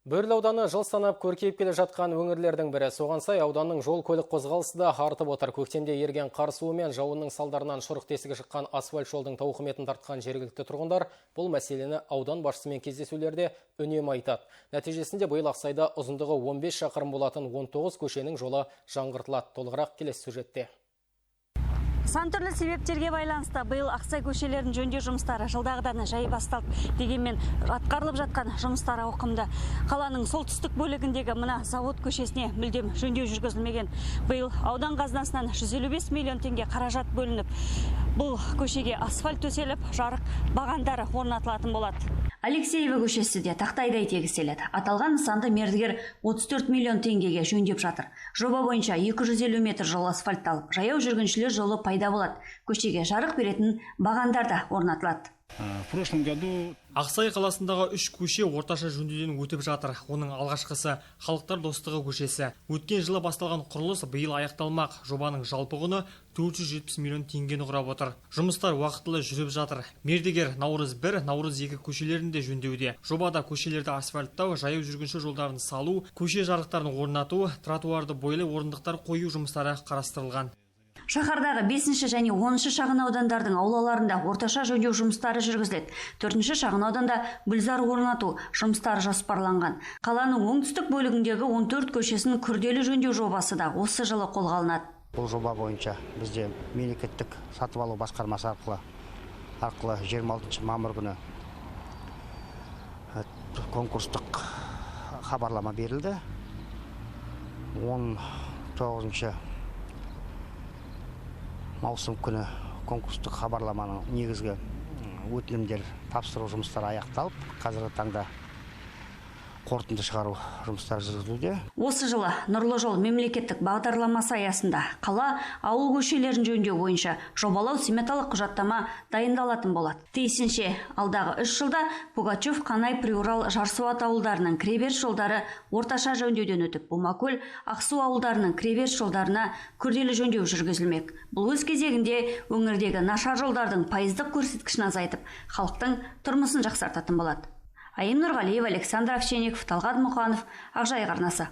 Бөрлі ауданы жыл санап көркейіп келе жатқан өңірлердің бірі. Соған сай ауданның жол көлік қозғалысы да артып отыр. Көктемде ерген қар суы мен жауынның салдарынан шұрық тесігі шыққан асфальт жолдың тауқыметін тартқан жергілікті тұрғындар бұл мәселені аудан басшысымен кездесулерде үнемі айтады. Нәтижесінде биыл Ақсайда ұзындығы 15 шақырым болатын 19 көшенің жолы жаңғыртылады. Толығырақ келесі сюжетте. Сан түрлі себептерге байланысты биыл Ақсай көшелерін жөндеу жұмыстары жылдағыдан жай басталды. Дегенмен атқарылып жатқан жұмыстар ауқымды. Қаланың солтүстік бөлігіндегі мына завод көшесіне мүлдем жөндеу жүргізілмеген. Биыл аудан қазынасынан 155 миллион теңге қаражат бөлініп, бұл көшеге асфальт төселіп, жарық бағандары орнатылатын болады. Алексеева көшесі де тақтайдай тегістеледі. Аталған нысанды мердігер 34 миллион теңгеге жөндеп жатыр. Жоба бойынша 250 метр жол асфальтталып, жаяу жүргіншілер жолы пайда болады. Көшеге жарық беретін бағандар да орнатылады. В прошлом году Ақсай қаласындағы үш көше орташа жөндеуден өтіп жатыр. Оның алғашқысы Халықтар достығы көшесі. Өткен жылы басталған құрылыс биыл аяқталмақ. Жобаның жалпы құны 470 миллион теңгені құрап отыр. Жұмыстар уақытылы жүріп жатыр. Мердігер Наурыз 1, Наурыз 2 көшелерін де жөндеуде. Жобада көшелерді асфальттау, жаяу жүргінші жолдарын салу, көше жарықтарын орнату, тротуарды бойлай орындықтар қою жұмыстары қарастырылған. Шаһардағы 5-ші және 10-шы шағын аудандардың аулаларында орташа жөндеу жұмыстары жүргізіледі. 4-ші шағын ауданда гүлзар орнату жұмыстары жоспарланған. Қаланың оңтүстік бөлігіндегі 14 көшесін күрделі жөндеу жобасы да осы жылы қолға алынады. Бұл жоба бойынша бізде мемлекеттік сатып алу басқармасы арқылы 26 мамыр күні конкурстық хабарлама берілді. 19 маусым күні конкурстық хабарламаның негізгі өтінімдер тапсыру жұмыстары аяқталып, қазіргі таңда қорытынды шығару жұмыстары жүргізілуде. Осы жылы Нұрлы жол мемлекеттік бағдарламасы аясында қала ауыл көшелерін жөндеу бойынша жобалау сметалық құжаттама дайындалатын болады. Тиісінше, алдағы 3 жылда Пугачев, Қанай, Приурал, Жарсуат ауылдарының кіреберіс жолдары орташа жөндеуден өтіп, Бумакөл, Ақсу ауылдарының кіреберіс жолдарына күрделі жөндеу жүргізілмек. Бұл өз кезегінде өңірдегі нашар жолдардың пайыздық көрсеткішін азайтып, халықтың тұрмысын жақсартатын болады. Айым Нұрғалиева, Александр Овчинников, Талғат Мұқанов, Ақжайық арнасы.